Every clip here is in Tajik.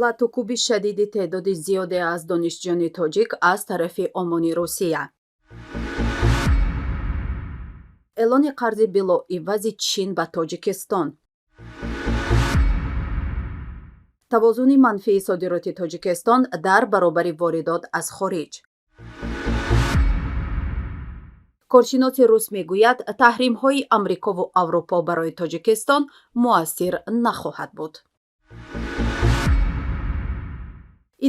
Латукуби шадиди теъдоди зиёде аз донишҷӯёни тоҷик аз тарафи ОМОНи Русия. Эълони қарзи билоивази Чин ба Тоҷикистон. Тавозуни манфии содироти Тоҷикистон дар баробари воридот аз хориҷ. Коршиноси рус мегӯяд, таҳримҳои Амрикову Аврупо барои Тоҷикистон муассир нахоҳад буд.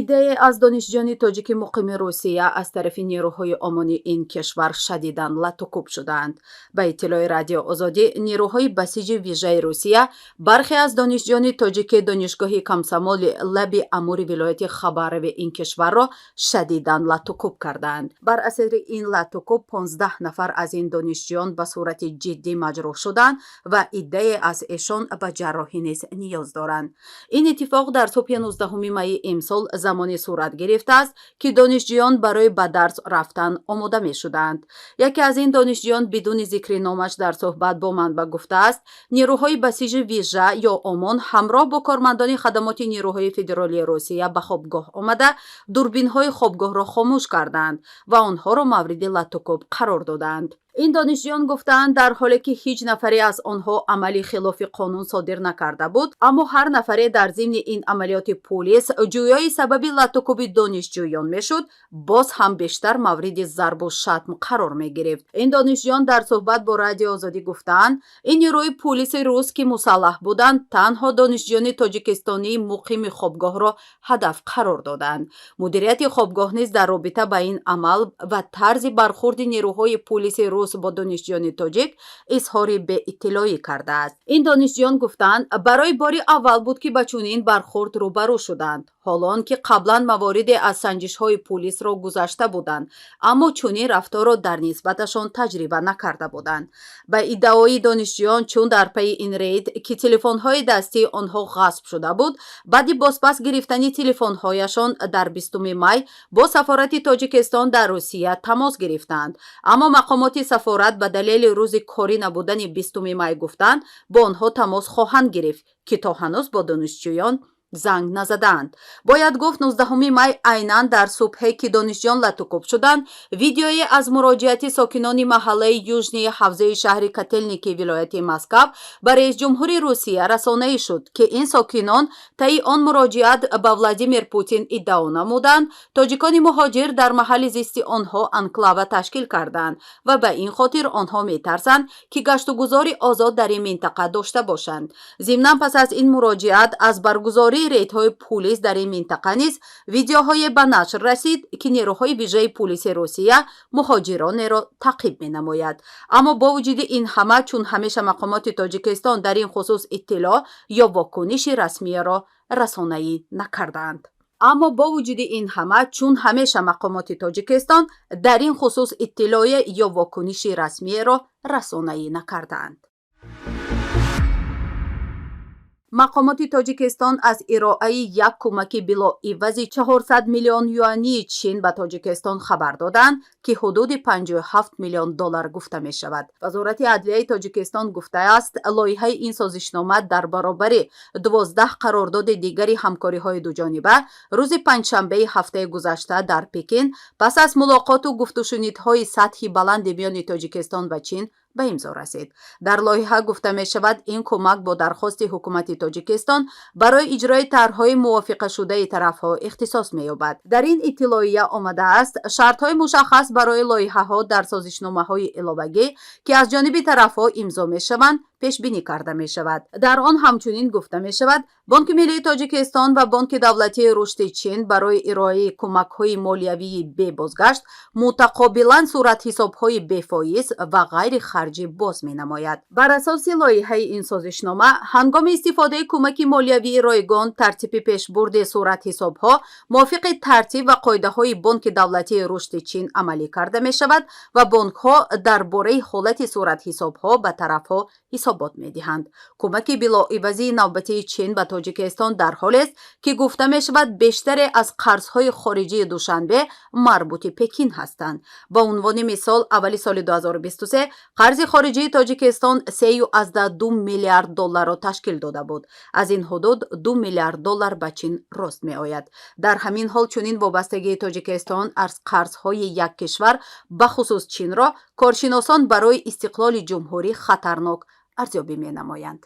Иддае аз донишҷӯёни тоҷики муқими Русия аз тарафи нерӯҳои ОМОНи ин кишвар шадидан латукӯб шудаанд. Ба иттилои Радио Озодӣ, нерӯҳои Басиҷи вижаи Русия бархе аз донишҷӯёни тоҷики Донишгоҳи Комсомоли лаби Амури вилояти Хабарови ин кишварро шадидан латукӯб кардаанд. Бар асари ин латукӯб 15 нафар аз ин донишҷӯён ба сурати ҷиддӣ маҷрӯҳ шуданд ва иддае аз эшон ба ҷарроҳӣ низ ниёз доранд. Ин иттифоқ дар субҳи 19 майи имсол замоне сурат гирифтааст, ки донишҷӯён барои ба дарс рафтан омода мешуданд. Яке аз ин донишҷӯён бидуни зикри номаш дар суҳбат бо манбаъ гуфтааст, нерӯҳои Басиҷи вижа ё ОМОН ҳамроҳ бо кормандони хадамоти нерӯҳои федералии Русия ба хобгоҳ омада, дурбинҳои хобгоҳро хомӯш карданд ва онҳоро мавриди латукӯб қарор доданд. Ин донишҷӯён гуфтаанд, дар ҳоле ки ҳеҷ нафаре аз онҳо амали хилофи қонун содир накарда буд, аммо ҳар нафаре дар зимни ин амалиёти пулис ҷӯёи сабаби латукӯби донишҷӯён мешуд, боз ҳам бештар мавриди зарбу шатм қарор мегирифт. Ин донишҷӯён дар суҳбат бо Радио Озодӣ гуфтаанд, ин нерӯи пулиси рус, ки мусаллаҳ буданд, танҳо донишҷӯёни тоҷикистонии муқими хобгоҳро ҳадаф қарор доданд. Мудирияти хобгоҳ низ дар робита ба ин амал ва тарзи бархурди нерӯҳои пулиси рус бо донишҷӯёни тоҷик изҳори беиттилоӣ кардааст. Ин донишҷӯён гуфтанд, барои бори аввал буд, ки ба чунин бархурд рӯбарӯ шуданд, ҳоло он ки қаблан мавориде аз санҷишҳои пулисро гузашта буданд, аммо чунин рафторро дар нисбаташон таҷриба накарда буданд. Ба иддаои донишҷӯён, чун дар пайи ин рейд, ки телефонҳои дастии онҳо ғасб шуда буд, баъди бозпас гирифтани телефонҳояшон дар 20 май бо сафорати Тоҷикистон дар Русия тамос гирифтанд, аммо мақомоти сафорат ба далели рӯзи корӣ набудани 20 май гуфтанд, бо онҳо тамос хоҳанд гирифт, ки то ҳанӯз бо донишҷӯён занг назадаанд. Бояд гуфт, 19 май, айнан дар субҳе ки донишҷӯён латукӯб шуданд, видеое аз муроҷиати сокинони маҳаллаи Южнии ҳавзаи шаҳри Котелники вилояти Москав ба раисҷумҳури Русия расонаӣ шуд, ки ин сокинон таи он муроҷиат ба Владимир Путин иддао намуданд, тоҷикони муҳоҷир дар маҳалли зисти онҳо анклава ташкил карданд ва ба ин хотир онҳо метарсанд, ки гаштугузори озод дар ин минтақа дошта бошанд. Зимнан, пас аз ин муроҷиат аз баргузории рейдҳои пулис дар ин минтақа низ видеоҳое ба нашр расид, ки нерӯҳои вижаи пулиси Русия муҳоҷиронеро таъқиб менамояд. Аммо бо вуҷуди ин ҳама, чун ҳамеша, мақомоти Тоҷикистон дар ин хусус иттилоъ ё вокуниши расмиеро расонаӣ накардаанд. Аммо бо вуҷуди ин ҳама, чун ҳамеша, мақомоти Тоҷикистон дар ин хусус иттилоъе ё вокуниши расмиеро расонаӣ накардаанд. Мақомоти Тоҷикистон аз ироаи як кӯмаки билоивази 400 миллион юании Чин ба Тоҷикистон хабар доданд, ки ҳудуди 57 миллион доллар гуфта мешавад. Вазорати адлияи Тоҷикистон гуфтааст, лоиҳаи ин созишнома дар баробари 12 қарордоди дигари ҳамкориҳои дуҷониба рӯзи панҷшанбеи ҳафтаи гузашта дар Пекин пас аз мулоқоту гуфтушунидҳои сатҳи баланди миёни Тоҷикистон ва Чин ба имзо расид. Дар лоиҳа гуфта мешавад, ин кӯмак бо дархости ҳукумати Тоҷикистон барои иҷрои тарҳҳои мувофиқашудаи тарафҳо ихтисос меёбад. Дар ин иттилоия омадааст, шартҳои мушаххас барои лоиҳаҳо дар созишномаҳои иловагӣ, ки аз ҷониби тарафҳо имзо мешаванд, пешбинӣ карда мешавад. Дар он ҳамчунин гуфта мешавад, Бонки миллии Тоҷикистон ва Бонки давлатии рушди Чин барои ироаи кӯмакҳои молиявии бебозгашт мутақобилан суратҳисобҳои бефоиз ва ғайрихарҷӣ боз менамояд. Бар асоси лоиҳаи ин созишнома, ҳангоми истифодаи кӯмаки молиявии ройгон тартиби пешбурди суратҳисобҳо мувофиқи тартиб ва қоидаҳои Бонки давлатии рушди Чин амалӣ карда мешавад ва бонкҳо дар бораи ҳолати суратҳисобҳо ба тарафҳо ҳисобот Ҳисобот медиҳанд. Кӯмаки билоивазии навбатии Чин ба Тоҷикистон дар ҳолест, ки гуфта мешавад, бештаре аз қарзҳои хориҷии Душанбе марбути Пекин ҳастанд. Ба унвони мисол, аввали соли 2023 қарзи хориҷии Тоҷикистон 3,2 миллиард долларро ташкил дода буд. Аз ин ҳудуд 2 миллиард доллар ба Чин рост меояд. Дар ҳамин ҳол, чунин вобастагии Тоҷикистон аз қарзҳои як кишвар, бахусус Чинро, коршиносон барои истиқлоли ҷумҳурӣ хатарнок арзёбӣ менамоянд.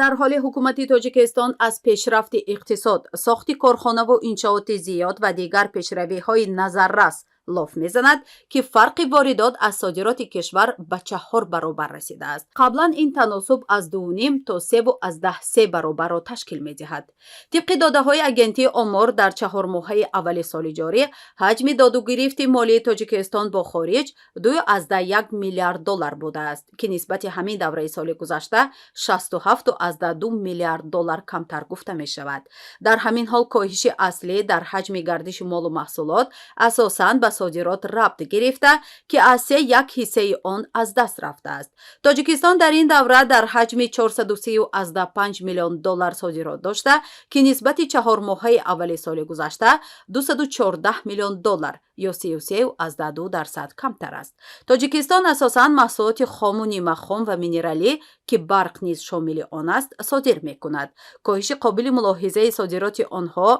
Дар ҳоле ҳукумати Тоҷикистон аз пешрафти иқтисод, сохти корхонаву иншооти зиёд ва дигар пешравиҳои назаррас лоф мезанад, ки фарқи воридот аз содироти кишвар ба 4 баробар расидааст. Қаблан ин таносуб аз 2,5 то 3,3 баробарро ташкил медиҳад. Тибқи додаҳои агентии Омор, дар чаҳормоҳаи аввали соли ҷорӣ ҳаҷми додугирифти молии Тоҷикистон бо хориҷ 2,1 миллиард доллар будааст, ки нисбати ҳамин давраи соли гузашта 67,2 миллиард доллар камтар гуфта мешавад. Дар ҳамин ҳол, коҳиши аслӣ дар ҳаҷми гардиши молу маҳсулот асосан ба содирот рабт гирифта, ки аз се як ҳиссаи он аз даст рафтааст. Тоҷикистон дар ин давра дар ҳаҷми 430,5 миллион доллар содирот дошта, ки нисбати чаҳормоҳаи аввали соли гузашта 214 миллион доллар ё 33,2% камтар аст. Тоҷикистон асосан маҳсулоти хому нимахом ва минералӣ, ки барқ низ шомили он аст, содир мекунад. Коҳиши қобили мулоҳизаи содироти онҳо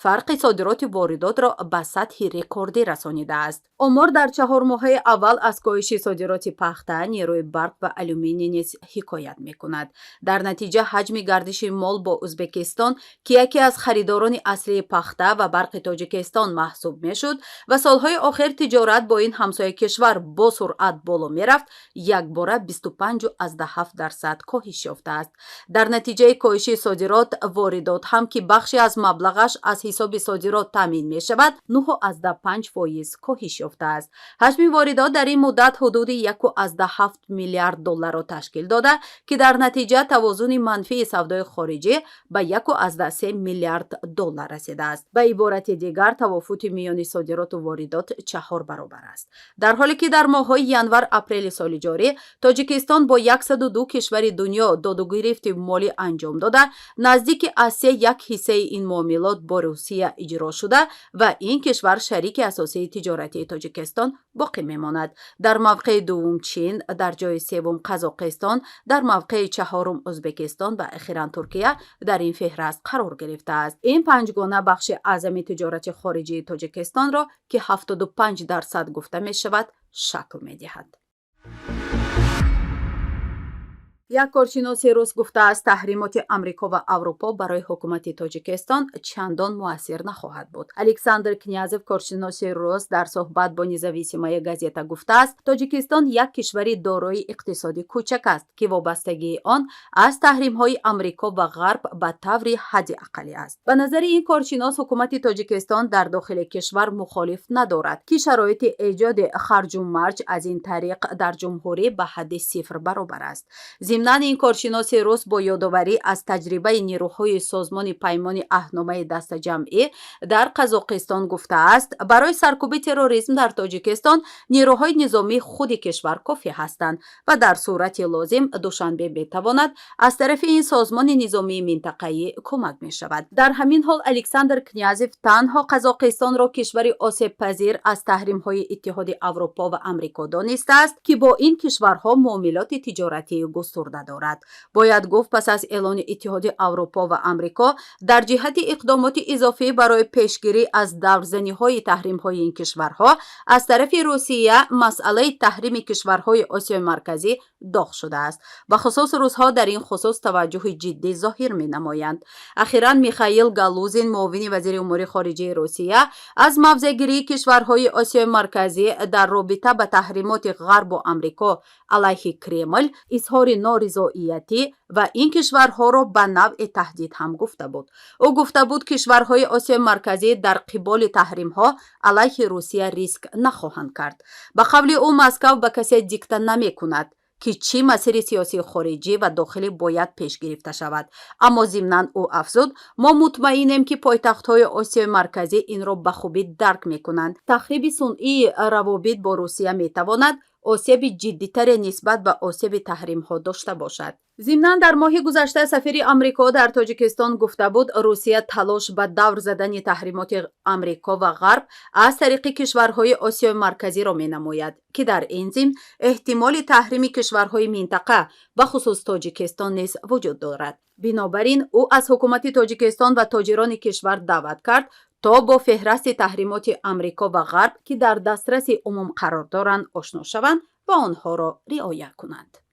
фарқи содироту воридотро ба сатҳи рекордӣ расонидааст. Омор дар чаҳормоҳаи аввал аз коҳиши содироти пахта, нерӯи барқ ва алюминий низ ҳикоят мекунад. Дар натиҷа, ҳаҷми гардиши мол бо Ӯзбекистон, ки яке аз харидорони аслии пахта ва барқи Тоҷикистон маҳсуб мешуд ва солҳои охир тиҷорат бо ин ҳамсоя кишвар бо суръат боло мерафт, якбора 25,7% коҳиш ёфтааст. Дар натиҷаи коҳиши содирот, воридот ҳам, ки бахше аз маблағаш аз ҳисоби содирот таъмин мешавад, 9,5% коҳиш ёфтааст. Ҳаҷми воридот дар ин муддат ҳудуди 1,7 миллиард долларро ташкил дода, ки дар натиҷа тавозуни манфии савдои хориҷӣ ба 1,3 миллиард доллар расидааст. Ба иборати дигар, тавофути миёни содироту воридот 4 баробар аст. Дар ҳоле ки дар моҳҳои январ апрели соли ҷорӣ Тоҷикистон бо 102 кишвари дунё додугирифти молӣ анҷом дода, наздики аз се як ҳиссаи ин муомилот бо Русия иҷро шуда ва ин кишвар шарики асосии тиҷоратии Тоҷикистон боқӣ мемонад. Дар мавқеи дуввум Чин, дар ҷои севум Қазоқистон, дар мавқеи чаҳорум Ӯзбекистон ва охиран Туркия дар ин феҳраст қарор гирифтааст. Ин панҷгона бахши аъзами тиҷорати хориҷии Тоҷикистонро, ки 75% гуфта мешавад, шакл медиҳад. Як коршиноси рус гуфтааст, таҳримоти Амрико ва Аврупо барои ҳукумати Тоҷикистон чандон муассир нахоҳад буд. Александр Князев, коршиноси рус, дар суҳбат бо «Независимая газета» гуфтааст, Тоҷикистон як кишвари дорои иқтисоди кӯчак аст, ки вобастагии он аз таҳримҳои Амрико ва Ғарб ба таври ҳадди ақаллӣ аст. Ба назари ин коршинос, ҳукумати Тоҷикистон дар дохили кишвар мухолиф надорад, ки шароити эҷоди харҷу марҷ аз ин тариқ дар ҷумҳурӣ ба ҳадди сифр баробар аст. Зимнан, ин коршиноси рус бо ёдоварӣ аз таҷрибаи нерӯҳои Созмони Паймони Аҳдномаи Дастаҷамъӣ дар Қазоқистон гуфтааст, барои саркӯби терроризм дар Тоҷикистон нерӯҳои низомии худи кишвар кофӣ ҳастанд ва дар сурати лозим Душанбе метавонад аз тарафи ин созмони низомии минтақаӣ кӯмак мешавад. Дар ҳамин ҳол, Александр Князев танҳо Қазоқистонро кишвари осебпазир аз таҳримҳои Иттиҳоди Аврупо ва Амрико донистааст, ки бо ин кишварҳо муомилоти тиҷоратии густурда дорад. Бояд гуфт, пас аз эълони Иттиҳоди Аврупо ва Амрико дар ҷиҳати иқдомоти изофӣ барои пешгирӣ аз даврзаниҳои таҳримҳои ин кишварҳо аз тарафи Русия, масъалаи таҳрими кишварҳои Осиёи Марказӣ доғ шудааст. Бахусус русҳо дар ин хусус таваҷҷӯҳи ҷиддӣ зоҳир менамоянд. Ахиран Михаил Галузин, муовини вазири умури хориҷаи Русия, аз мавзеъгирии кишварҳои Осиёи Марказӣ дар робита ба таҳримоти Ғарбу Амрико алайҳи Кремл изҳори норизоиятӣ ва ин кишварҳоро ба навъи таҳдид ҳам гуфта буд. Ӯ гуфта буд, кишварҳои Осиёи Марказӣ дар қиболи таҳримҳо алайҳи Русия риск нахоҳанд кард. Ба қавли ӯ, Москав ба касе дикта намекунад. Ки чӣ масири сиёсии хориҷӣ ва дохилӣ бояд пеш гирифта шавад. Аммо зимнан ӯ афзуд: «Мо мутмаинем, ки пойтахтҳои Осиёи Марказӣ инро ба хубӣ дарк мекунанд. Тахриби сунъии равобит бо Русия метавонад осеби ҷиддитаре нисбат ба осеби таҳримҳо дошта бошад». Зимнан, дар моҳи гузашта сафири Амрико дар Тоҷикистон гуфта буд, Русия талош ба давр задани таҳримоти Амрико ва Ғарб аз тариқи кишварҳои Осиёи Марказиро менамояд, ки дар ин зимн эҳтимоли таҳрими кишварҳои минтақа, бахусус Тоҷикистон, низ вуҷуд дорад. Бинобар ин ӯ аз ҳукумати Тоҷикистон ва тоҷирони кишвар даъват кард, то бо феҳрасти таҳримоти Амрико ва Ғарб, ки дар дастраси умум қарор доранд, ошно шаванд ва онҳоро риоя кунанд.